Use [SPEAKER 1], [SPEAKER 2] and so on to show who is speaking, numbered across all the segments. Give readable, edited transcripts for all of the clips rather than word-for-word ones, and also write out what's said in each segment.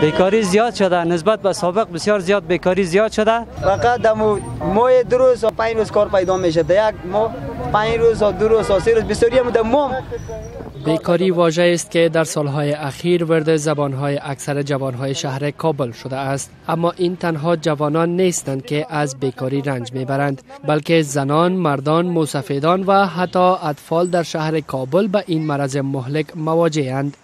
[SPEAKER 1] بیکاری زیاد شده، نسبت به سابق بسیار زیاد بیکاری زیاد شده.
[SPEAKER 2] فقط دمو ماه 2 روز و 5 روز کار پیدا میشه، یک ماه 5 روز و 2 روز و 3 روز بسیاری هم دمو.
[SPEAKER 3] بیکاری واژه است که در سالهای اخیر ورد زبانهای اکثر جوانهای شهر کابل شده است. اما این تنها جوانان نیستند که از بیکاری رنج میبرند، بلکه زنان، مردان، موسفیدان و حتی اطفال در شهر کابل به این مرض مهلک مواجهند.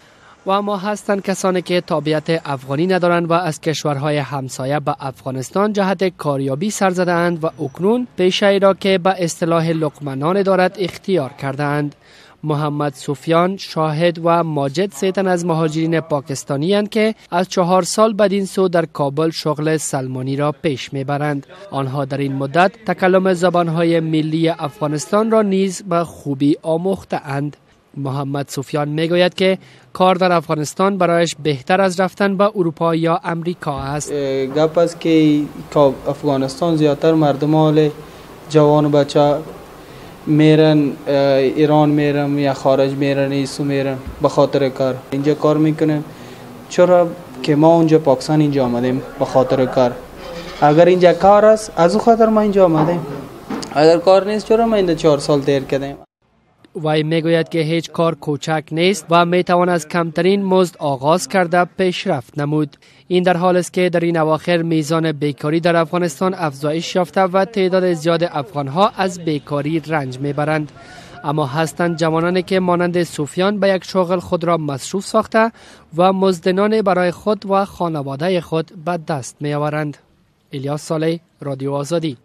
[SPEAKER 3] و اما هستند کسانی که تابعیت افغانی ندارند و از کشورهای همسایه به افغانستان جهت کاریابی سر زده‌اند و اکنون پیشه را که به اصطلاح لقمه دارد اختیار کرده‌اند. محمد سفیان، شاهد و ماجد سه تن از مهاجرین پاکستانی هستند که از 4 سال بدین سو در کابل شغل سلمانی را پیش میبرند. آنها در این مدت تکلم زبانهای ملی افغانستان را نیز به خوبی آموخته اند. محمد سفیان میگوید که کار در افغانستان برایش بهتر از رفتن به اروپا یا امریکا است.
[SPEAKER 4] گپ است که افغانستان زیادتر مردم حال جوان و بچه میرن ایران میرن یا خارج میرن، ایسو میرن به خاطر کار. اینجا کار میکنن. چرا که ما اونجا پاکستان اینجا آمدیم به خاطر کار. اگر اینجا کار است از او خاطر ما اینجا آمدیم، اگر کار نیست چرا ما اینجا 4 سال دیر کردیم؟
[SPEAKER 3] وی میگوید که هیچ کار کوچک نیست و میتوان از کمترین مزد آغاز کرده پیشرفت نمود. این در حال است که در این اواخر میزان بیکاری در افغانستان افزایش یافته و تعداد زیاد افغانها از بیکاری رنج میبرند. اما هستند جوانانی که مانند سفیان به یک شغل خود را مصروف ساخته و مزد نان برای خود و خانواده خود به دست میآورند. الیاس صالح، رادیو آزادی.